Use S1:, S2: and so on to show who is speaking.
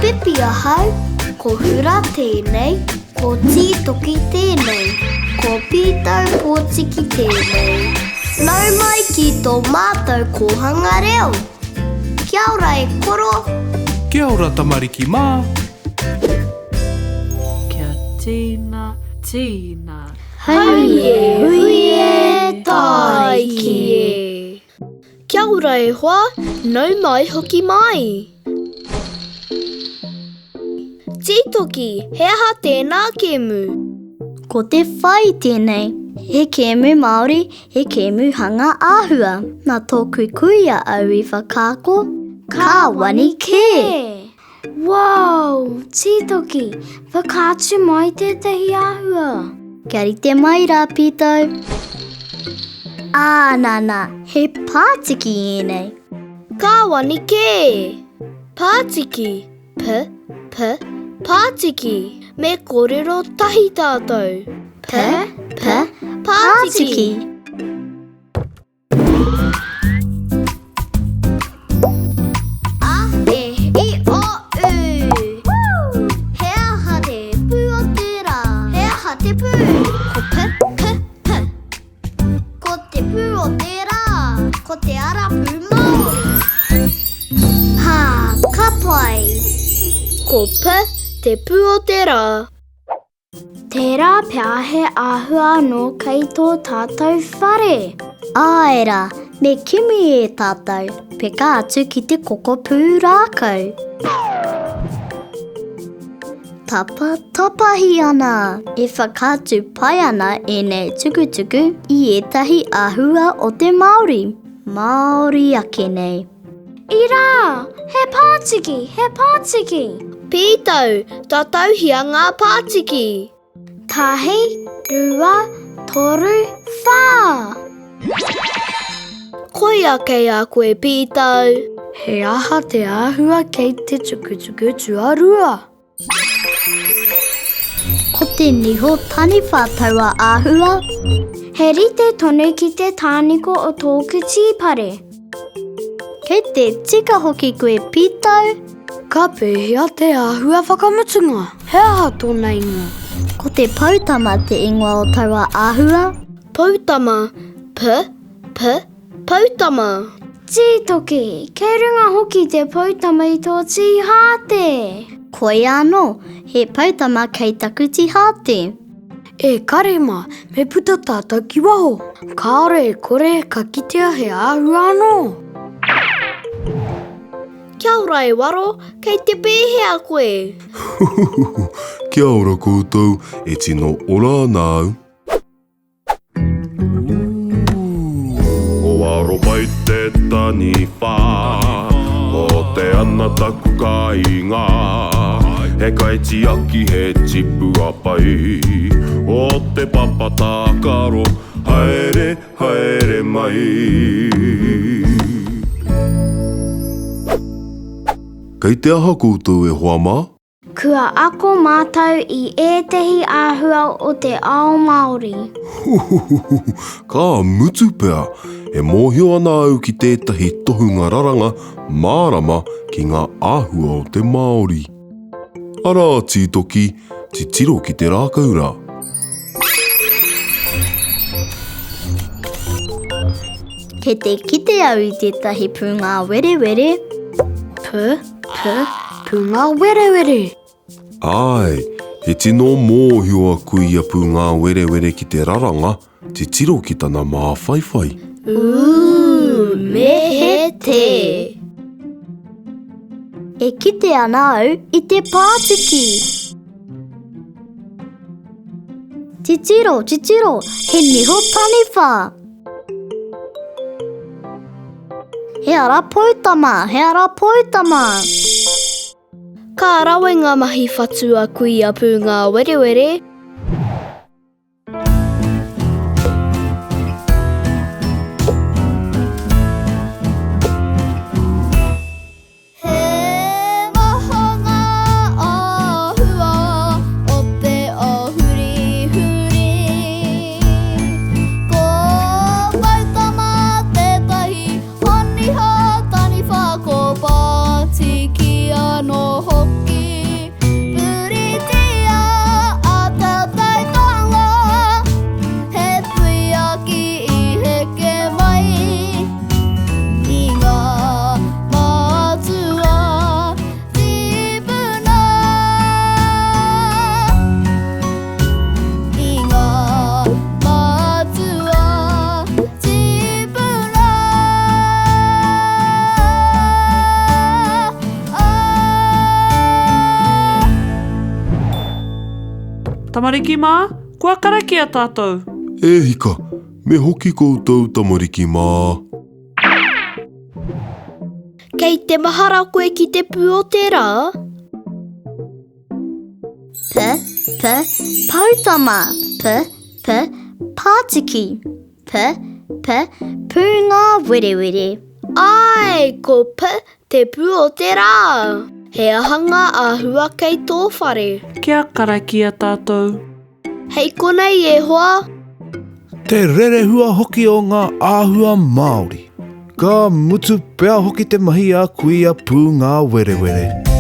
S1: Pipi ahau, ko Hura tēnei, ko Tītoki tēnei, ko Pītau Pōtiki tēnei. Nau mai ki tō mātou kōhanga reo! Kia ora e koro!
S2: Kia ora tamariki mā!
S3: Kia tīna, tīna.
S1: Hei e hui e tāiki e! Kia ora e hoa, nau mai hoki mai. Tītoki, he aha tēnā kēmu? Ko te whai tēnei. He kēmu Māori, he kēmu hanga āhua. Nā tōku kuia au i whakaako, ka wani kē!
S4: Wow! Tītoki, whakaatu mai tētahi āhua.
S1: Kia rite mai rā, Pītau. Ā, nana, he pātiki ēnei. Kāwani kē! Pātiki, p, p, pātiki. Me kōrero tahi tātou. P, p, pātiki. A, E, I, O, U. He aha te pū o te rā? He aha te pū? Ko P, P, P. Ko te pū o te rā. Ko te ara pū Māori. Hā, ka pai. Ko P te pū o te rā.
S4: Tērā pea he āhua anō kei tō tātou whare.
S1: Āe rā, me kimi e tātou, peka atu ki te koko pūrākau. Tapatapahi ana! E whakaatu pai ana ēnei tukutuku i ētahi āhua o te Māori, Māori ake nei.
S4: Irā! He pātiki! He pātiki!
S1: Pītau, tatauhia ngā pātiki!
S4: Tahi, rua, toru, whā!
S1: Koia kei a koe, Pītau!
S4: He aha te āhua kei te tukutuku tuarua?
S1: Ko te niho taniwha taua āhua.
S4: He rite tonu ki te tāniko o tōku tīpare.
S1: Kei te tika hoki koe Pītau.
S4: Ka pēhea te āhua whakamutunga? He aha tōna ingoa?
S1: Ko te poutama te ingoa o taua āhua. Poutama, p, p, Poutama!
S4: Tītoki, kei runga hoki te poutama i tō tīhāte!
S1: Koia anō, he poutama kei taku tīhāte.
S4: E kare mā, me puta tātou ki waho. Kāore e kore ka kitea he āhua anō.
S1: Kia ora e Waro, kei te pēhea koe?
S5: Huhuhuhu, kia ora koutou, e tino ora ana au. Ko Aropai te taniwha, ko Te Ana taku kāinga. He kaitiaki, he tipua pai o te papa tākaro, haere, haere mai. Kei te aha koutou e hoa mā?
S4: Kua ako mātou i ētehi āhua o te ao Māori.
S5: Huhuhuhu, ka mutu pea, e mōhio ana au ki tētahi tohunga raranga mārama ki ngā āhua o te Māori. Arā, Tītoki, titiro ki te rākau rā.
S1: Kei te kite au i tētahi pūngāwerewere.
S4: P, P, Pūngāwerewere.
S5: Āe, he tino mōhio a Kuia Pūngāwerewere ki te raranga, titiro ki tana māwhaiwhai.
S1: Ooh, me he tē! E kite ana au i te pātiki. Titiro, titiro, he niho taniwha! He ara poutama, he ara poutama! Ka rawe ngā mahi whatu a Kuia Pūngāwerewere. He maha ngā āhua o te ao hurihuri. Ko Poutama tētahi, Honiha, Taniwha, ko Pātiki anō hoki.
S3: Tamariki mā, kua karakia tātou.
S5: E hika, me hoki koutou tamariki mā.
S1: Kei te mahara koe ki te pū o te rā? P, P, poutama. P, P, pātiki. P, P, pūngāwerewere. Āe, ko P te pū o te rā. He aha ngā āhua kei tō whare?
S3: Kia karakia tātou.
S1: Hei konei e hoa.
S6: Te rerehua hoki o ngā āhua Māori. Ka mutu pea hoki te mahi a kuia pūngāwerewere.